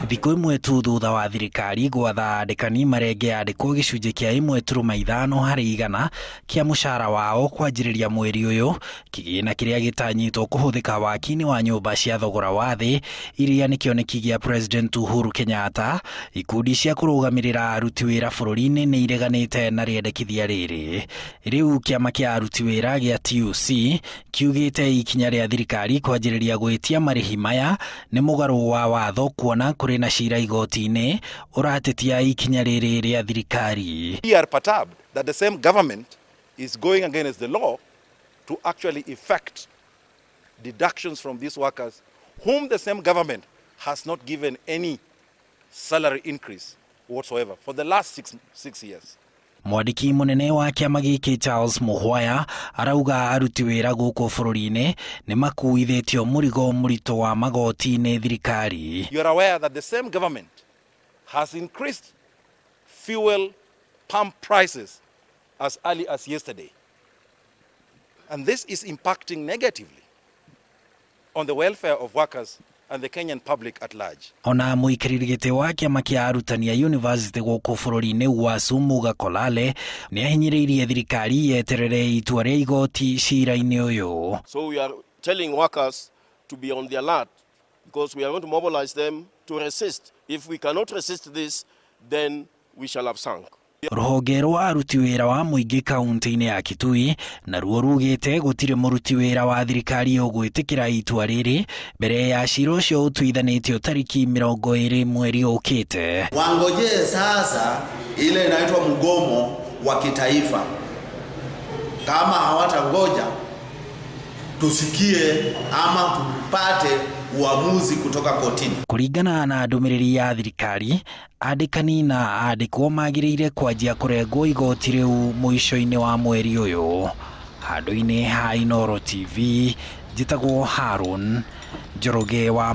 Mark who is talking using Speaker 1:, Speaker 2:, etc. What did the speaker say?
Speaker 1: Thikũ ĩmwe tu thutha wa thirikari gwatha andĩkani marenge andĩkwo gĩcunjĩ kĩa 1.5 harĩ igana kĩa mũcara wao kwanjĩrĩria mweri ũyũ, kĩgĩna kĩrĩa gĩtanyĩtwo kũhũthĩka waki-inĩ wa nyũmba cia thogora wa thĩ iria nĩ kĩoneki gĩa President Uhuru Kenyatta. Ikundi cia kũrũgamĩrĩra aruti wĩra bũrũri-inĩ nĩ ireganĩte na rĩendekithia rĩrĩ. Rĩu kĩama kĩa aruti wĩra gĩa TUC kiugĩte ikinya rĩa thirikari kwanjĩrĩria gwĩtia marĩhi maya nĩ mũgarũ wa watho, kuona kũrĩ na cira igoti-inĩ ũratetia ikinya rĩrĩ rĩa thirikari.
Speaker 2: We are perturbed that the same government is going against the law to actually effect deductions from these workers whom the same government has not given any salary increase whatsoever for the last six years.
Speaker 1: Mwandĩki mũnene wa kĩama gĩkĩ Charles Muhwaya arauga aruti wĩra gũkũ bũrũri-inĩ nĩ makuithĩtio mũrigo mũritũ wa magoti nĩ thirikari.
Speaker 2: You are aware that the same government has increased fuel pump prices as early as yesterday. And this is impacting negatively on the welfare of workers and the Kenyan public at large.
Speaker 1: Ona mũikarĩri gĩtĩ wa kĩama kĩa arutani a university gũkũ bũrũri-inĩ UASU Muga Kolale nĩ ahinyĩrĩirie thirikari yeterere itua rĩa igoti cira-inĩ ũyũ.
Speaker 3: So we are telling workers to be on the alert because we are going to mobilize them to resist. If we cannot resist this, then we shall have sunk.
Speaker 1: Rũhonge rwa aruti wĩra wa mũingĩ kaunti-inĩ ya Kitui naruo rugĩte gũtirĩ mũruti wĩra wa thirikari ũgwĩtĩkĩra itua rĩrĩ mbere ya cira ũcio ũtuithanĩtio tariki 20 mweri ũkĩte.
Speaker 4: Wangojee sasa ile inaitwa mgomo wa kitaifa. Kama hawatangoja tusikie ama tupate uamuzi kutoka kotini.
Speaker 1: Kũringana na ndũmĩrĩri ya thirikari, andĩkani na andĩkwo magĩrĩire kwanjia kũrengwo igoti rĩu mũico-inĩ wa mweri ũyũ. Handũ-inĩ ha Inooro TV, njĩtagwo Harun Njoroge wa